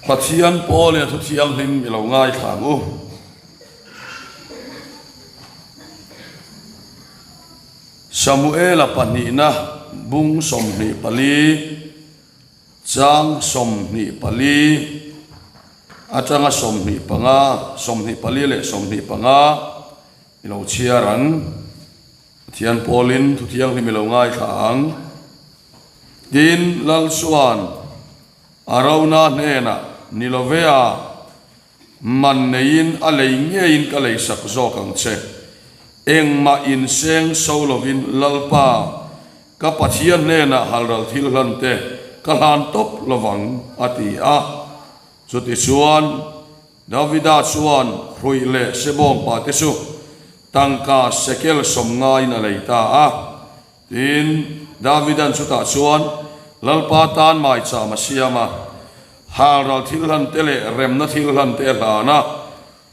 Pathian pawlin a thu thianghlim i lo ngaithla ang u. Samuela pahnihna bung 24, chang 24 atanga 25, 24 leh 25 i lo chhiar ang. Pathian pawlin thu thianghlim i lo ngaithla ang. Tin, Lal chuan Arauna hnenah, Ni lo ve a, man neiin a lei ngeiin ka leisak zawk ang che. Engmah inseng so lovin Lalpa, ka Pathian hnenah halral thil hlan te ka hlan tawp lovang, a ti a. Chutichuan, Davida chuan hruih leh sebawngpa te chu tangka sekel 90 in a lei ta a. Tin, Davida'n chutah chuan Lalpa tan maicham a siam a, halral thil hlan te leh remna thil hlan te a hlan a.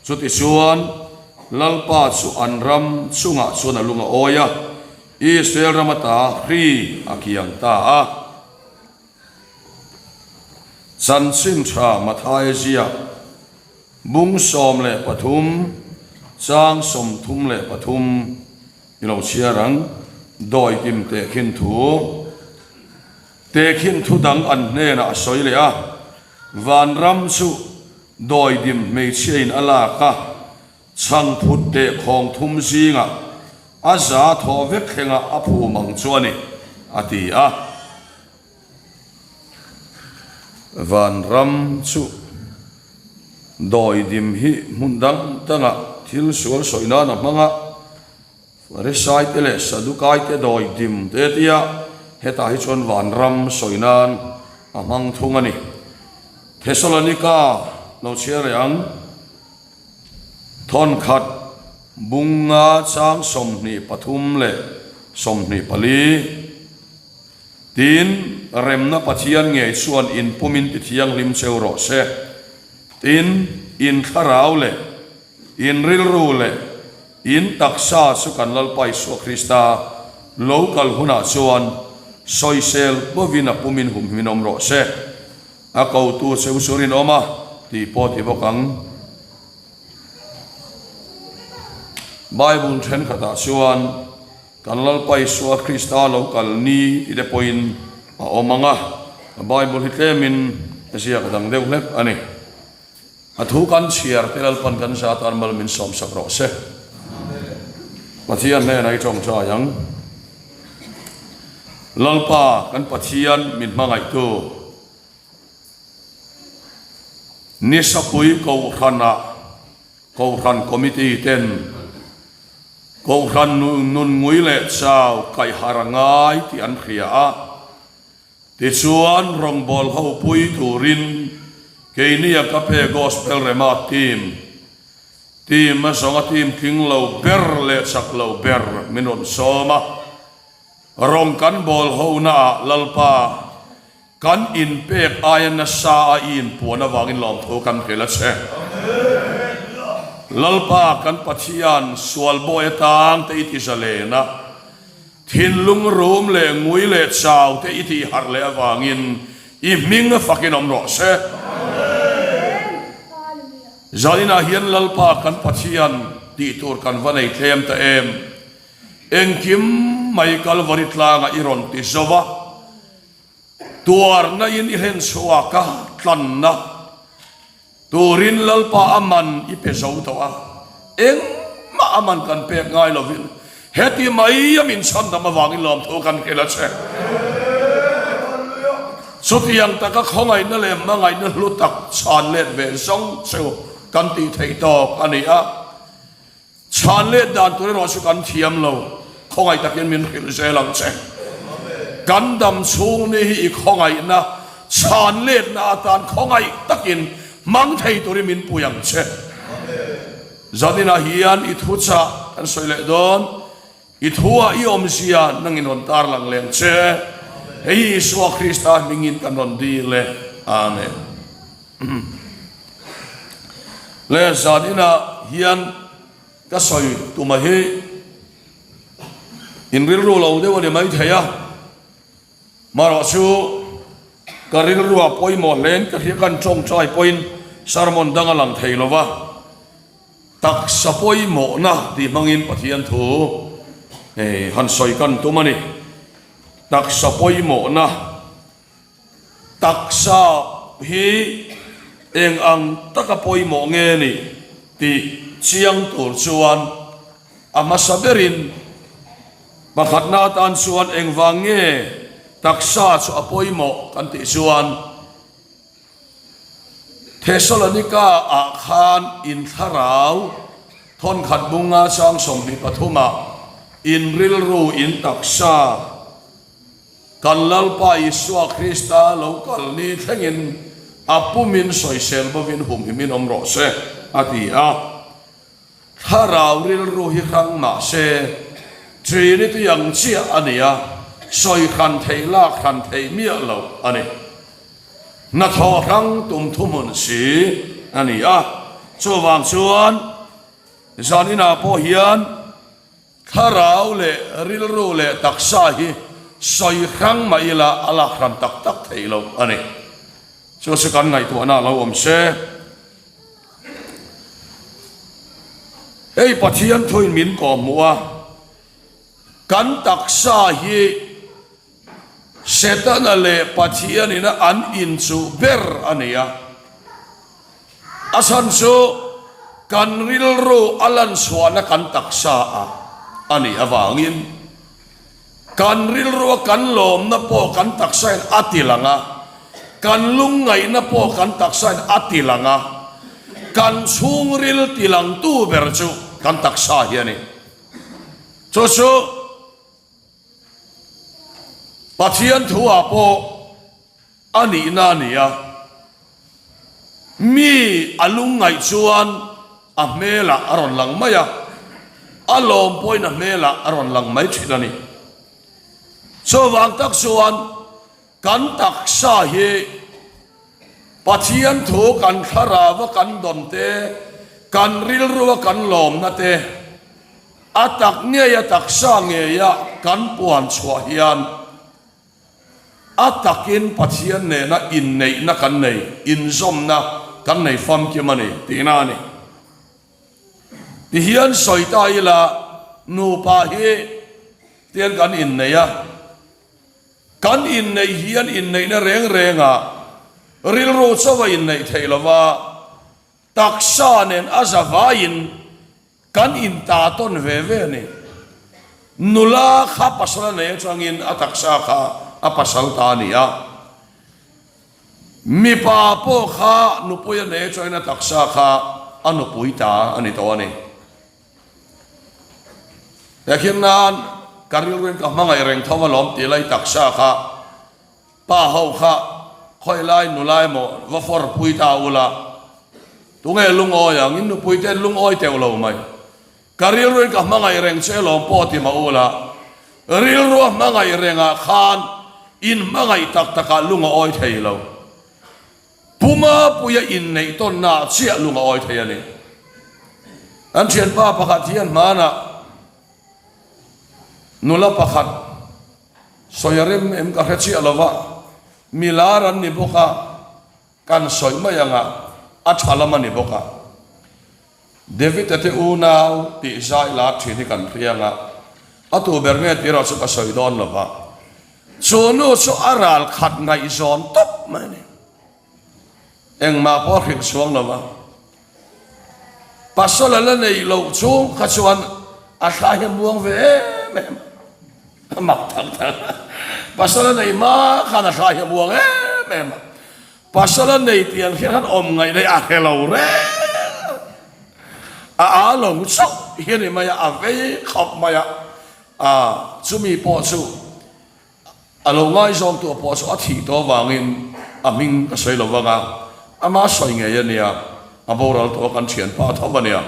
Chutichuan, Lalpa chu an ram chungah chuan a lung a awi a, Israel ram ata hri a kiang ta a. Chanchin tha Mathaia ziak bung 13 chang 33 i lo chhiar ang, Dawikim tehkhin thu tehkhin thu dang an hnenah a sawi leh a, Vanram chu dawidim hmeichhiain a lak a, Chhangphut teh khawng thum zingah a za thaw vek thlengah a phum ang chu a ni, a ti a. Vanram chu dawidim hi hmun dang dangah thil sual sawi nan a hmang a, Farisaite leh Sadukaite dawidim te tia hetah hi chuan vanram sawi nan a hmang thung a ni. Thesalonika lo chhiar leh ang. Thawnkhat bunga chang 23 leh 24. Tin, remna Pathian ngei chuan in pumin ti thianghlim cheu rawh se. Tin, in thlarau leh in rilru leh in taksa chu kan Lalpa Isua Krista lo kal hunah chuan sawisel bovin a pumin humhmin awm rawh se. A kotu cheu chu rinawm a tih pawh ti bawk ang. Bible thenkhatah chuan kan Lalpa Isua Krista lo kal ni ti te pawhin a awm ang a, Bible hi tlemin ziak dang deuh hlek a ni. A thu kan chhiar te Lalpan kan za tan mal min sawmsak rawh se. Pathian hnenah i tawngtai ang. Lalpa kan Pathian min hmangaihtu Nisapui Kohhranah Kohhran Committee ten Kohhran nun ngui leh chau kaihhar a ngai tih an hria a. Tichuan rawngbâwl ho pui turin keini Agape Gospel Rema Team, team a zawnga team tling lo ber leh chak lo ber min rawn sawm a. Rawng kan bâwl honaah Lalpa kan inpek aia nasa a i inpuan avangin lawmthu kan hrilh a che. Lalpa kan Pathian sual bawi atang te i ti zalen a. Thinlung rum leh ngui leh chau te i tih harh leh avangin i hming fakin awm rawh se. Zaninah hian Lalpa kan Pathian tih tur kan va nei tlem ta em? Engkim mai Kalvari tlangah i rawn ti zo va, tuarna in i hlen chhuak a, tlanna Turin Lalpa a man i pe zo tawh a, engmah a man kan pek ngai lovin heti mai a min chhandam avangin lawmthu kan hrilh a che. Chutiang taka khawngaihna leh hmangaihna hlu tak chhan let ve zawng chu kan tih theih tawk a ni a. Chhan let dan tur erawh chu kan thiam lo, khawngaih takin min hrilh zel ang che. Kan dam chhung ni hi i khawngaihna chhan letna atan khawngaih takin hmang thei turin min pui ang che. Zaninah hian i thuchah kan sawi leh dawn, i thuah i awmzia nangin rawn tarlang leh ang che. Hei hi Isua Krista hmingin kan rawn dil e. Amen. Le zan inah hian ka sawi tuma hi in rilru lo deuh a ni maithei a, marawh chu Ka rilrua pawimawh hlein ka hria kan tawngtai pawhin sermon dang a lang thei lo va, taksa pawimawhna tih hmangin Pathian thu han sawi kan tum a ni. Taksa pawimawhna, taksa hi eng ang taka pawimawh nge ni tih chiang tur chuan a hmasa berin pakhatna atan chuan engvang nge taksa chu a pawimawh kan tih chuan Thesalonika ah khan in thlarau thawnkhat bunga chang 23 ah in rilru in taksa kan Lalpa Isua Krista lo kal ni thlengin a pumin sawisel bovin humhimin awm rawh se a ti a. Thlarau rilru hi hrang mah se, Trinity ang chiah a ni a, sawi hran theih lak hran theih miah loh a ni. Hnathawh hrang tum thuhmun si a ni a, chuvang chuan zaninah pawh hian thlarau leh rilru leh taksa hi sawi hrang mah ila a lak hran tak tak theih loh a ni. Chu chu kan ngaihtuahna a lo awm se. Hei Pathian thuin min kawhhmuh a, kan taksa hi Setana leh Pathianina an inchuh ber a ni a. A chhan chu kan rilru a lanchhuahna kan taksa a a nih avangin kan rilrua kan lawmna pawh kan taksain a ti lang a, kan lungngaihna pawh kan taksain a ti lang a, kan chhungril ti langtu ber chu kan taksa hi a ni. Chu chu Pathian thuah pawh a nihna a ni a, mi a lungngaih chuan a hmelah a rawn lang mai a, a lawm pawhin a hmelah a rawn lang mai thin a ni. Chuvang tak chuan kan taksa hi Pathian thu kan thlarau a kan dawn te, kan rilru a kan lawmna te, a tak ngei a taksa ngeia kan puan chhuah hian A takin Pathian nena inneihna kan nei, inzawmna kan nei famkim a ni tihna a ni. Tihian sawi ta ila nupa hi tian kan innei a, kan inneih hian inneihna reng rengah rilru chauh a inneih theih lova, taksa nen a za vaiin Kan inta tawn ve ve a ni. Nula kha pasal a nei atangin a taksa kha a pasal ta a ni a. Mipa pawh kha nupui a nei atangin a taksa kha a nupui ta a ni tawh a ni. Tehkhin nan ka rilruin ka hmangaih reng tho alawm tih lai taksa kha Pa ho kha khawi lai nula emaw va fawr pui ta ula, tunge lungawi ang, in nupui te lungawi teuh lo mai. Ka rilruin ka hmangaih reng che lawm pawh ti mah ula, rilrua hmangaih rengah khan in hmangaih tak takah lung a awi thei lo. Puma puia inneih tawnnaah chiah lung a awi thei a ni. Kan thianpa pakhat hian hmanah nula pakhat, Sawi a rem em ka hre chiah lo va, mi lar an ni bawk a, kan sawi mai ang a, a tha lam a ni bawk a. David-a te unau tih zai lar thin hi kan hria ang a, a tu ber nge tih erawh chu ka sawi dawn lo va. Chu nu chu a ral khat ngaihzawn tawp mai a ni. Engmah pawh a hrilh chhuang lo va. Pasal a la neih loh chung kha chuan a thla hi a muang ve em em a, mak tak tak. Pasal a neih hma khan a thla hi a muang em em a, pasal a nei tih an hriat khan awm ngaih daih a hre lo reng a, a aa lo chauh hi a ni mai a, a vei khawp mai a, a chumi pawh chu A lo ngaizawngtu a pawh chu a thih tawh avangin a hming ka sawi lo vang a, ama sawi ngei a nia, a boral tawh a kan thianpa tho a nia.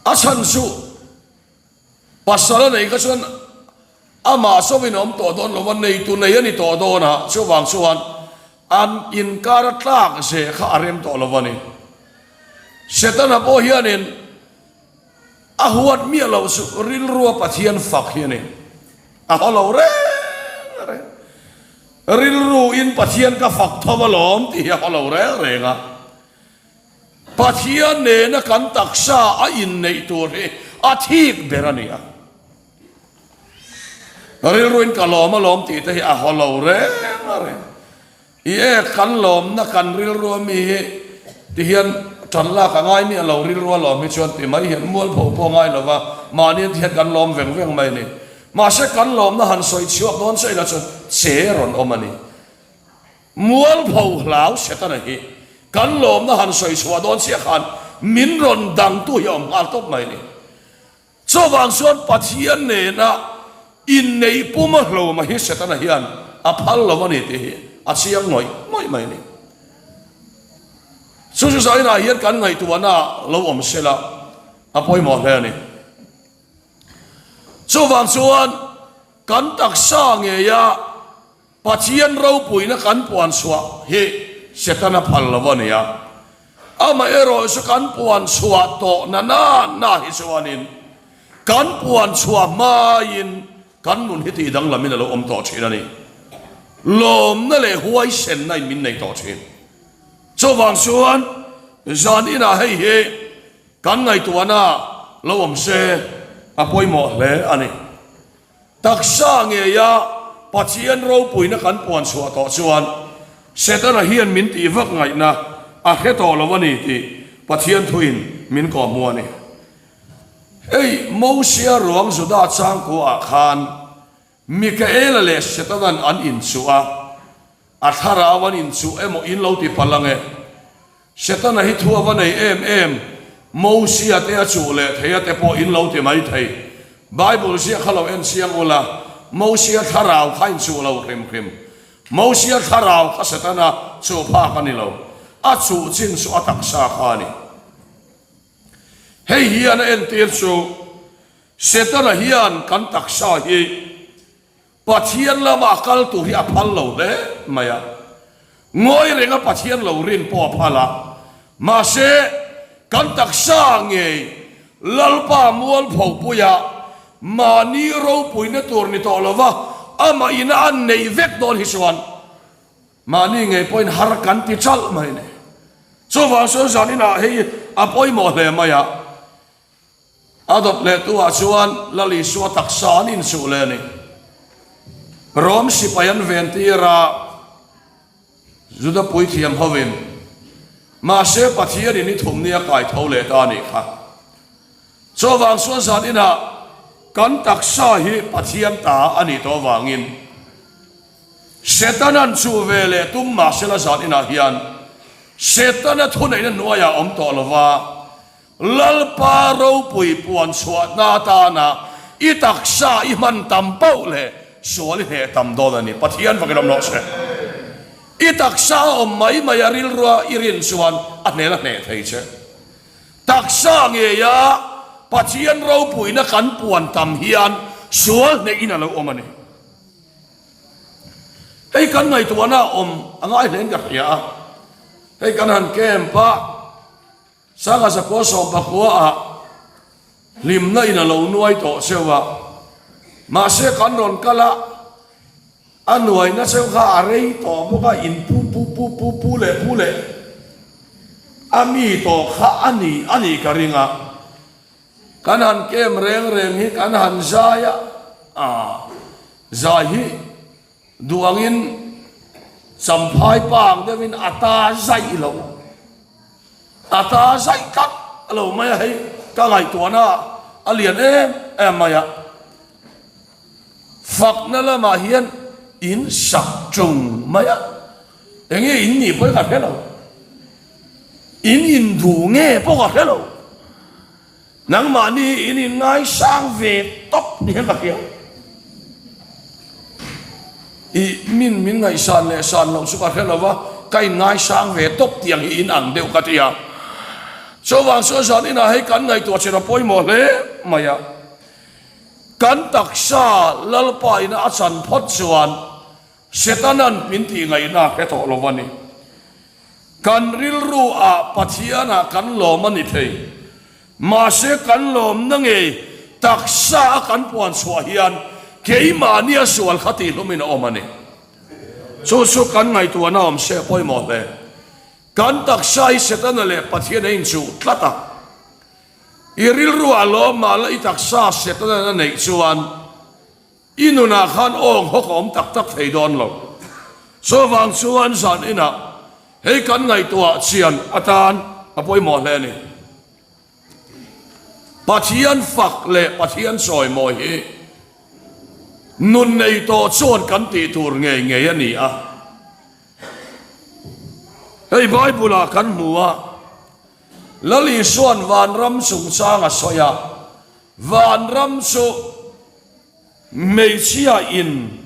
A chhan chu pasal a nei kha chuan amah chauhin a awm tawh dawn lo va, neitu nei a ni tawh dawn a, chuvang chuan an inkar a tlak ze kha a rem tawh lo a ni. Setana pawh hianin A huat miah loh chu rilrua Pathian fak hi a ni. A haw lo reng reng. Rilru in Pathian ka fak tho alawm tih hi a haw lo reng reng a. Pathian nena kan taksa a inneih tur hi a thik ber a ni a. Rilru in ka lawm alawm tih te hi a haw lo reng reng. I e, kan lawmna kan rilru ami hi ti hian tan lak a ngai miah lo, rilru a lawm hi chuan ti mai hian mualpho pawh a ngai lo va, mahni an ti hian kan lawm veng veng mai a ni. Mahse kan lawmna han sawi chhuak dawn che ila chuan che rawn awm a ni. Mualpho hlau Setana hi kan lawmna han sawi chhuah dawn chiah khan min rawn dangtu hi a awm nghal tawp mai a ni. Chuvang chuan Pathian nena inneih pum a hlawma hi Setana hian a phal lo a ni tih hi a chiang ngawih ngawih mai a ni. Chu chu zainah hian kan ngaihtuahna lo awm sela a pawimawh hle a ni. Chuvang chuan kan taksa ngeia Pathian ropuina kan puan chhuah hi Setana phal lo a ni a. Amaherawh chu kan puan chhuah tawh na na na hi chuanin kan puan chhuah hmain kan nun hi tih danglamin a lo awm tawh thin a ni. Lawmna leh huaisenna in min nei tawh thin. Chuvang chuan zan inah hei hi kan ngaihtuahna lo awm se a pawimawh hle a ni. Taksa ngeia Pathian ropuina kan puan chhuah tawh chuan Setana hian min tih vak ngaihna a hre tawh lo a ni tih Pathian thuin min kawhhmu a ni. Hei Mosia ruang Juda changkuaah khan Mikaela leh Setana'n an inchuh a, a thlarau an inchuh emaw in lo ti palh ange. Setana hi thu a va nei em em, Mosia te a chuh leh thei a te pawh in lo ti mai thei. Bible ziah kha lo en chiang ula, Mosia thlarau kha in chuh lo hrim hrim. Mosia thlarau kha Setana chuh phak a ni lo, a chuh chin chu a taksa kha a ni. Hei hian a entir chu Setana hian kan taksa hi Pathian lama a kal tur hi a phal lo hle mai a. Ngawi renga Pathian lo rin pawh a phal a. Mahse, kan taksa ngei Lalpa mualphopuia mahni ropuina tur ni tawh lova amah ina an neih vek dawn hi chuan mahni ngei pawhin har kan ti chalh mai a ni. Chuvang chuan zaninah hei a pawimawh hle mai a. A dawt leh tu ah chuan Lal Isua taksa an inchuh leh a ni. Rom sipai an ven tir a, Juda puithiam hovin, Mahse Pathianin i thumni a kai tho leh ta a nih kha. Chuvang chuan zan inah kan taksa hi Pathian ta a nih tawh avangin Setana'n chuh ve leh tum mahsela zan inah hian Setana thuneihna hnuaiah awm tawh lova, Lalpa ropui puan chhuahna atana i taksa i hman tam poh leh sual i hneh tam dawn a ni. Pathian vakin awm rawh se. I taksa a awm mai mai a rilrua i rin chuan a hnel a hneh thei che. Taksa ngeia Pathian ropuina kan puan tam hian sual hnehin a lo awm a ni. Hei kan ngaihtuahna awm a ngai hlein ka hria a. Hei kan han camp a. Sanga zakua sawmpakua ah hlimna in a lo nuai tawh cheu a, mahse kan rawn kal a, a nuaina cheu kha a rei tawh bawk a, in pu pu pu pu pu leh pu leh a mi tawh kha a ni a nih ka ring a, kan han kem reng reng hi kan han zai a, ah zai hi Duh angin Champhai pa ang deuhin a ta zaih lo. A ta zaih tlat lo mai a hei ka ngaihtuahna a lian em em mai a. Fakna lamah hian in sak tung mai a, enge in nih pawhin ka hre lo. In induh nge pawh ka hre lo. Nangmahni in in ngaisang ve tawp ni hian ka hria. I min min ngaihsan leh san loh chu ka hre lo va, ka in ngaisang ve tawp tiang hi in ang deuh ka ti a. Chuvang chuan zan inah hei kan ngaihtuah chin a pawimawh hle mai a. Kan taksa Lalpa ina a chan phawt chuan Setana'n min tih ngaihna a hre tawh lo a ni. Kan rilru ah Pathian ah kan lawm a ni thei. Mahse kan lawmna ngei taksa a kan puan chhuah hian keimahni a sual kha tihlumin a awm a ni. Chu chu kan ngaihtuahna awm se a pawimawh hle. Kan taksa hi Setana leh Pathian a inchuh tlat a. I rilru ah lawm mah la i taksa Setana a neih chuan i nunah khan awng hawk a awm tak tak thei dawn lo. Chuvang chuan zan inah hei kan ngaihtuah chian atan a pawimawh hle a ni. Pathian fak leh Pathian chawimawi hi nun nei tawh chuan kan tih tur ngei ngei a ni a. Hei Bible ah kan hmu a, Lal Isua'n vanram chungchang a sawi a, vanram chu hmeichhia in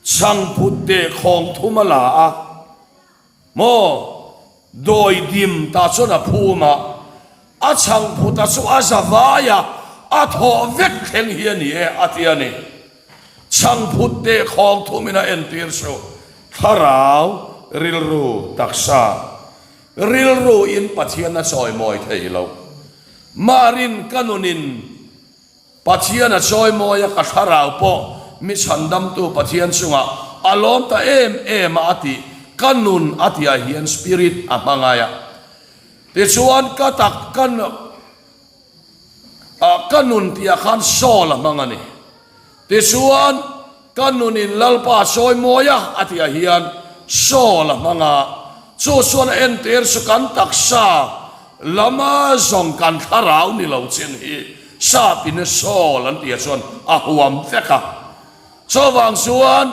chhangphut teh khawng thum a la a, Maw? Dawi dim ta chuan a phum a, a chhangphuta chu a za vai a, a thawh vek thleng hi a ni e, a ti a ni. Chhangphut teh khawng thumin a entir chu thlarau rilru taksa rilru in Pathian a chawimawi thei lo. Marin ka nunin Pathian a chawimawi a, ka thlarau pawh mi chhandamtu Pathian chungah a lawm ta em em a a tih ka nun a tihah hian spirit a hmangai a. Tichuan ka tak ka ka nun tihah khan soul a hmang a ni. Tichuan ka nunin Lalpa a chawimawi a a tihah hian soul a hmang a, chu chuan a entir chu kan taksa lama zawng kan thlarau ni lo chin hi sapin soul an tihah chuan a huam vek a. Chuvang chuan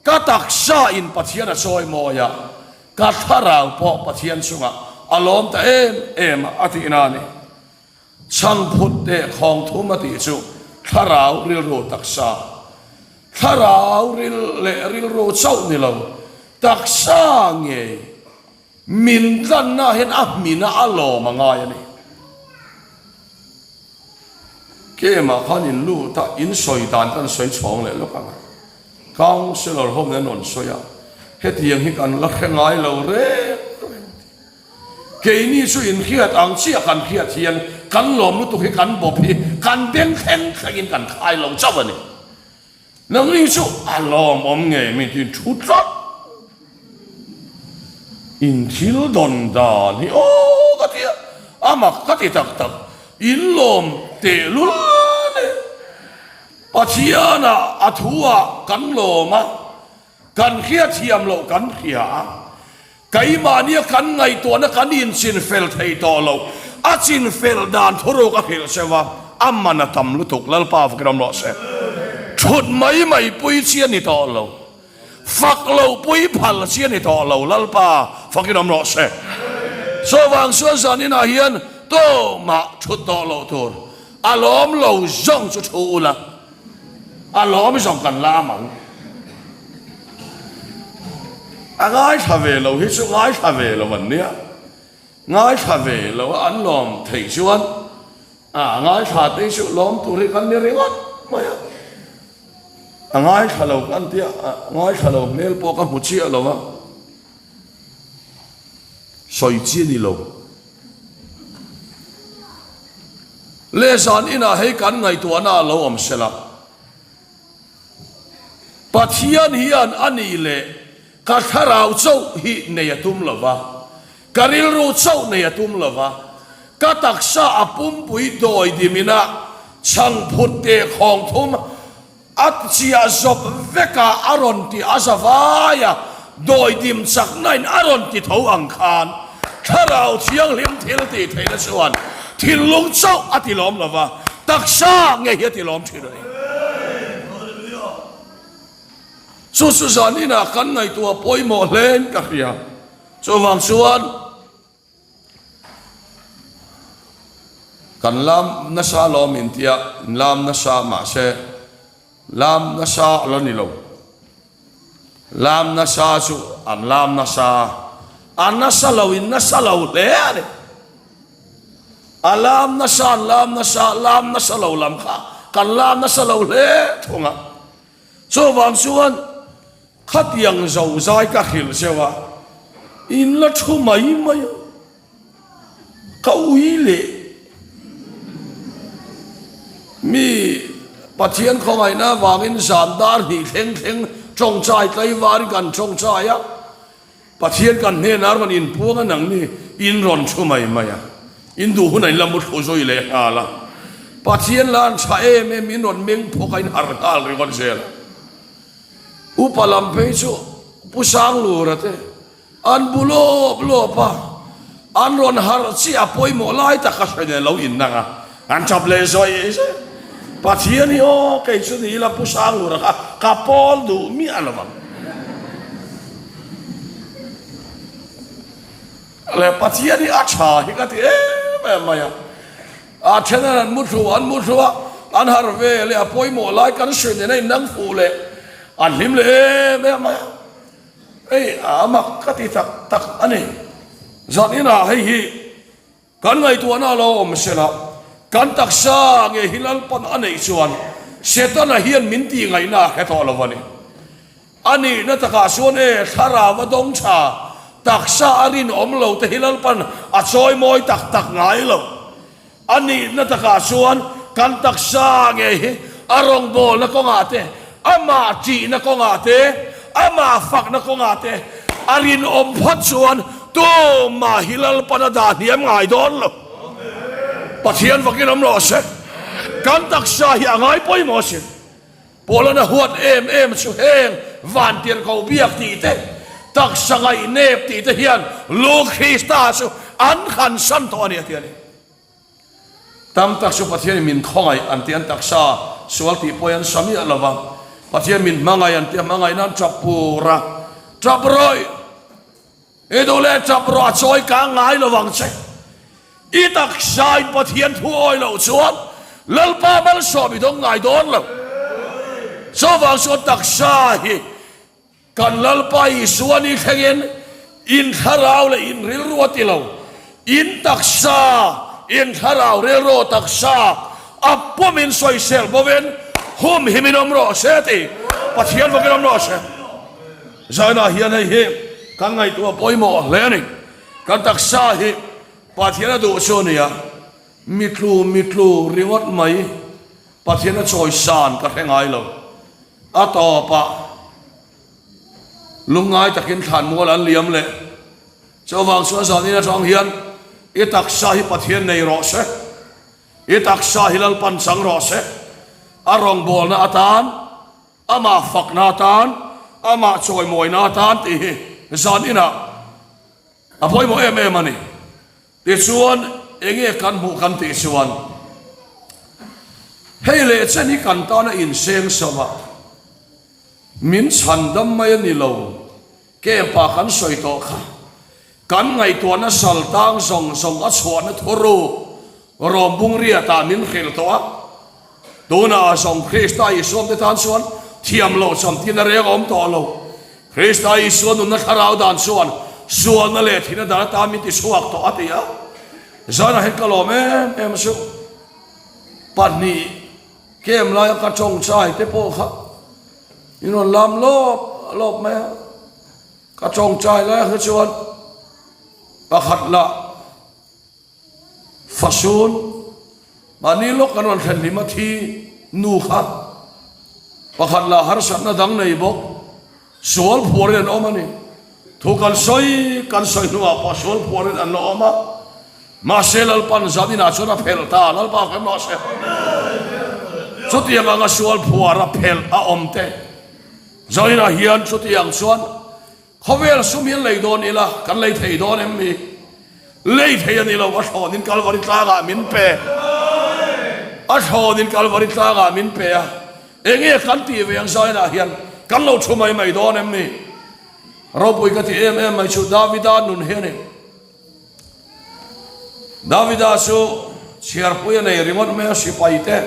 ka taksa in Pathian a chawimawi a, ka thlarau pawh Pathian chungah a lawm ta em em a a tihna a ni. Chhangphut teh khawng thum a tih chu thlarau rilru taksa, thlarau ril leh rilru chauh ni lo, taksa ngei min tlanna hian a hmina a lawm a ngai a ni. Kemah khan in lut a, in sawi dan kan sawi chhawng leh lawk ang a. Councillor ho nen rawn sawi a, hetiang hi kan la hre ngai lo reng reng a ti. Keini chu inhriat ang chiah kan hriat hian kan lawm lutuk hi kan bawp hi kan beng thleng thlengin kan khai lo chauh a ni. Nangni chu a lawmawm ngei min tin thu tlat. In thil dawn dan hi aw ka ti a, a mak ka ti tak tak. In lawm tehlul a ni. Pathianah a thu ah kan lawm a. Kan hriathiam loh kan hria a, keimahnia kan ngaihtuahna kan inchinfel thei tawh lo. A chinfel dan thuruk a hrilh cheu a, a man a tam lutuk. Lalpa vakin awm rawh se. Thut mai mai pui chi a ni tawh lo. Fak loh pui phal chi a ni tawh lo. Lalpa fakin awm rawh se. Chuvang chuan zaninah hian tumah thut tawh loh tur a lawm lo zawng chu thu ula. A lawm zawng kan lam ang. A ngaithla ve lo hi chu ngaithla ve lo an nia. Ngaithla ve lo a an lawm theih chuan a ngaithla te hi chu lawm tur hi kan ni ringawt mai a. A ngaithla lo kan tia a ngaithla lo hmel pawh ka hmu chiah lo a. Sawi chi a ni lo. Leh zan inah hei kan ngaihtuahna a lo awm sela. Pathian hian a nih leh ka thlarau chauh hi nei a tum lo va, ka rilru chauh nei a tum lo va, ka taksa a pumpui dawi dimina chhangphut teh khawng thum A chiah zawp vek a, a rawn ti a za vai a, dawidim chaknain a rawn ti tho ang khan Thlarau Thianghlim thil tih theihna chuan thinlung chauh a ti lawm lo va, taksa ngei hi a ti lawm thin a ni. Chu chu zan inah kan ngaihtuah pawimawh hlein ka hria. Chuvang chuan. Kan lam nasa lawm in tia, in lam nasa mahse lam nasa a la ni lo. Lam nasa chu an lam nasa, a nasa lo in nasa lo hle a ni. A lam nasa an lam nasa, lam nasa lo lam kha kan lam nasa lo hle thung a. Chuvang chuan Khatiang zo zai ka hrilh zeuh a, in la thu mai mai a, ka ui leh. Mi Pathian khawngaihna avangin zan dar hnih thleng thleng. Tawngtai tlaivarin kan tawngtai a, Pathian kan hnenah rawn inpuang a nangni in rawn thu mai mai a, in duh hunah in la mu thlu zui leh nghal a. Pathian la an tha em em in rawn meng phawk a in harh nghal ringawt zel a. Upa lam phei chu Pu Sanglura te an bu lawp lawp a, an rawn harh chiah a pawimawh lai tak a hre nen lo innang a, an tap leh zawih zawih. Pathian hi aw kei chu ni ila Pu Sanglura kha ka pawl duh miah lo ang. Le Pathian hi a tha hi ka ti em em mai a. A then an mu thlu an mu thlu a, an harh ve leh a pawimawh lai kan hre nen a innang fuh leh an hlim leh em em mai a. Hei a mak ka ti tak tak a ni. Zan inah hei hi kan ngaihtuahna a lo awm sela, kan taksa nge hi Lalpan a neih chuan Setana hian min tih ngaihna a hre tawh lo a ni. A nihna takah chuan e thlarau a dawng tha, taksa a rinawm lo te hi Lalpan a chawi mawi tak tak ngai lo. A nihna takah chuan kan taksa ngei hi a rawngbawlna kawngah te, amah ṭihna kawngah te, amah fakna kawngah te a rinawm phawt chuan tumah hi Lalpan a dah hniam ngai dawn lo. Pathian vakin awm rawh se. Kan taksa hi a ngai pawimawh asin. Paula'n a huat em em chu heng vantirhkoh biak tih te, taksa ngaihnep tih te hian Lu Krista chu an han san tawh a ni a ti a ni. Tam tak chu Pathianin min khawngaih an ti an taksa sual tih pawhin an sa miah lo va, Pathian min hmangaih an ti a hmangaihna an tap pur a, tap rawih. I duh leh tap rawh a chawi kang ngai lo vang che. I taksain Pathian thu awi loh chuan Lalpa malsawm i dawng ngai dawn lo. Chuvang chuan taksa hi kan Lalpa Isua ni thlengin in thlarau leh in rilru a ti lo. In taksa, in thlarau rilru taksa a pumin sawisel bovin humhimin awm rawh se ti Pathian vakin awm rawh se. Zainah hian hei hi kan ngaihtuah pawimawh hle a ni. Kan taksa hi Pathian a duh chu a ni a, mitlu mitlu ringawt mai Pathian a chawisan ka hre ngai lo. A tawpah lungngai takin thlanmual an liam leh. Chuvang chuan zanin atang hian i taksa hi Pathian nei rawh se, i taksa hi Lalpan chang rawh se, a rawngbawlna atan, Amah fakna atan, amah chawimawina atan tih hi zan inah a pawimawh em em a ni. Tichuan, enge kan hmuh kan tih chuan, hei leh chen hi kan tana inseng so a, min chhan dam mai a ni lo, camp-ah kan sawi tawh kha, kan ngaihtuahna sal tang zawng zawng a chhuahna thuruk Rom bung riatah min hrilh tawh a. Tunah zawng Krista Isua te tan chuan thiam loh chamtin a reng a awm tawh lo. Krista Isua nunna thlarau dan chuan sualna leh thihna dan atan min tichhuak tawh a ti a. Zanah hian ka lawm em em chu. Pahnih kem laia ka tawngtai te pawh kha in rawn lam lawp lawp mai a. Ka tawngtai lai kha chuan pakhat lah Fasun, mahni lawk kan rawn thlen hlim a thi nu kha pakhat lah harsatna dang nei bawk, sual phuarin an awm a ni. Thu kan sawi kan sawi hnuah pawh sual phuarin an la awm a, mahse Lalpan zan inah chuan a phelh ta, Lalpa kan rawh se. Chutiang anga sual phuar a phelh a awm te, zan inah hian chutiang chuan Khawvel sum hi an lei dawn ila, kan lei thei dawn em ni? Lei thei a ni lo, a thlawnin Kalvari tlangah min pe. A thlawnin Kalvari tlangah min pe a, enge kan tih ve ang zainah hian kan lo thu mai mai dawn em ni? Ropui ka ti em em mai chu Davida nun hi a ni. Davida chu chhiarpui a nei ringawt mai a sipaite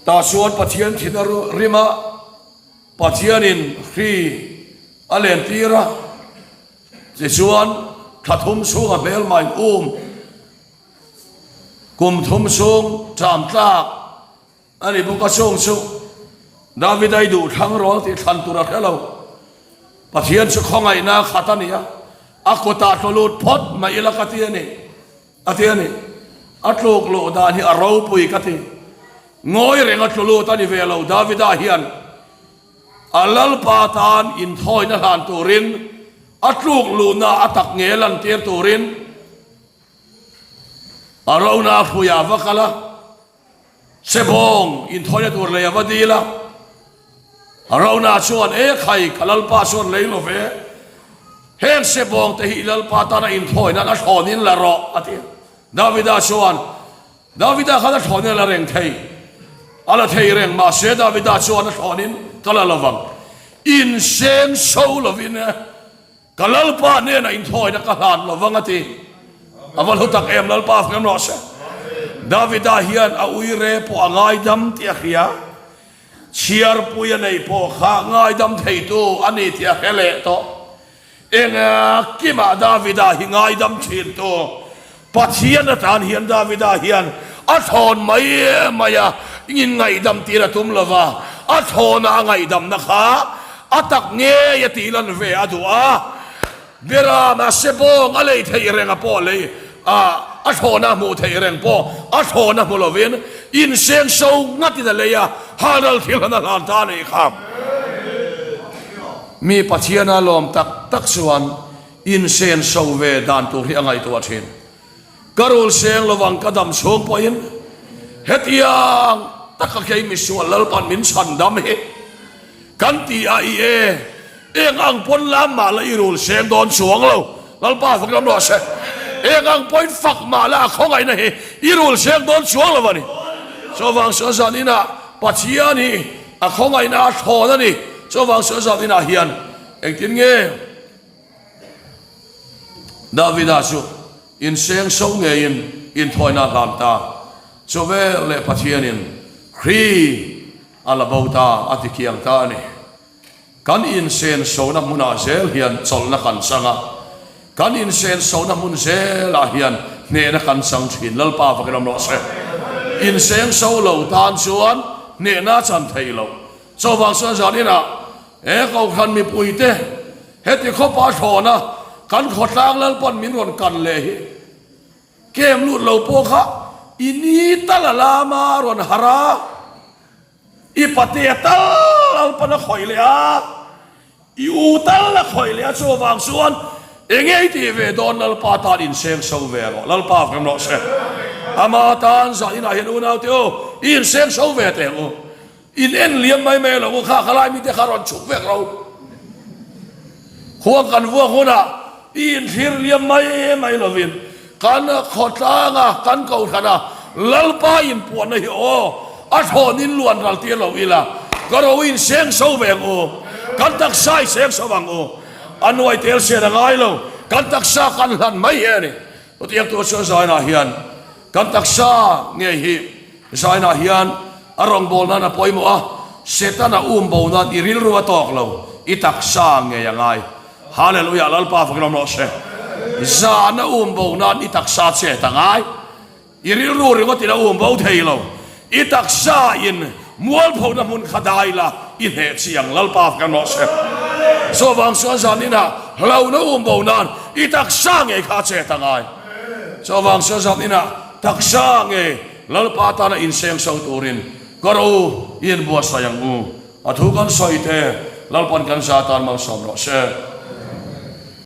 tah chuan Pathian thin a rim a, Pathianin hri a lentir a, tichuan thla thum chhung a hmelmain um, kum thum chhung ṭam tlak a ni bawk a, chung chu Davida i duh thlang rual tih thlan tur a hre lo. Pathian chu khawngaihna a khat a ni a, a kutah tlu lut phawt mai ila ka ti a ni, a ti a ni. A tluk luh dan hi a ropui ka ti. Ngawi reng a tlu lut a ni ve lo, Davida hian. A Lalpa tan inthawina hlan turin, a tluk luhna a tak nge lantir turin Arauna hruiah a va kal a, Sebawng inthawina tur lei a va dil a. Arauna chuan, E khai, ka Lalpa chuan lei lo ve, heng sebawng te hi i Lalpa tana inthawi nan a thlawnin la rawh, a ti a. Davida chuan, Davida khan a thlawnin a la reng thei, a la thei reng, mahse Davida chuan a thlawnin ka la lovang, inseng so lovin Ka Lalpa hnenah inthawina ka hlan lo vang a ti. A va hlu tak em, Lalpa fem rawh se. Davida hian a uire pawh a ngaidam tih a hria. Chhiarpui a neih pawh kha ngaidam theitu a ni tih a hre leh tawh. Eng kimah Davida hi ngaidam thintu Pathian atan hian Davida hian a thawn mai mai a, inngaihdam tir a tum lo va, a thawna a ngaihdamna kha a tak ngei a tih lan ve a duh a. Berama sebawng a lei theih reng a pawh lei a, a thawna a hmuh theih reng pawh a thawna hmu lovin inseng so ngatin a lei a, halral thil han a hlan ta a nih kha. Mi Pathiana lawm tak tak chuan Insen so ve dan tur hi a ngaihtuah thin. Ka rul seng lovang ka dam chhung pawhin hetiang taka kei misual Lalpan min chhan dam hi kan ti a i e, eng ang pawn lam mah la i rul seng dawn chuang lo, Lalpa fak lam rawh se. Eng ang pawhin fak mah la a khawngaihna hi i rul seng dawn chuang lo a ni. Chuvang chuan zan inah Pathian hi a khawngaihna a thlawn a ni. Chuvang chuan zan inah hian engtin nge Davida chu inseng so ngeiin inthawina a hlan ta. Chu vel leh Pathianin Hri a la bo ta a ti kiang ta a ni. Kan insen sona hmunah zel hian chawlhna kan chang a, kan insen sona hmun zelah hian hnehna kan chang thin. Lalpa vakin awm rawh se. Inseng so lo tan chuan hnehna a chan theih loh. Chuvang chuan zaninah he Kohhran mipuite heti khawpa thlawna kan khawtlang Lalpan min rawn kan leh hi kem lut lo pawh kha i ni tal a lama a rawn harh a, i patea tal Lalpan a khawih leh a, i u tal a khawih leh a, chuvang chuan enge i tih ve dawn Lalpa tan inseng so ve rawh, Lalpa vem rawh se. Ama tan zaninah hian unaute u i inseng so ve teh ang u. In en liam mai mai lo u kha kha lai mite kha rawn chhuk vek ro. Khuang kan vuak hunah i inthlir liam mai mai lovin kan khawtlanga kan kohhrana Lalpa inpuanna hi aw a thlawnin luan ral tir lo ila ka ro in seng so ve ang u, kan taksa i seng so ang u, a nuai tel sian a ngai lo, kan taksa kan hlan mai hi a ni. Chutiang tur chuan zainah hian kan taksa ngei hi zainah hian a rawngbâwl nân a pawimawh a, Setana um bo nân i rilru a tâwk lo, i taksa ngei a ngai. Hallelujah! Lalpa fakin awm rawh se. Zahna um bo nân i taksa chet a ngai. I rilru ringawtin a um bo thei lo. I taksa in mualphona hmun kha dai la, i hneh chi ang Lalpa fak rawh se. Chuvang chuan zan inah hlauhna um bo nan i taksa ngei kha a chet a ngai. Chuvang chuan zan inah taksa ngei Lalpa tana inseng so turin ka ro i inbuatsaih ang u. A thu kan sawi te Lalpan kan za tan malsawm rawh se.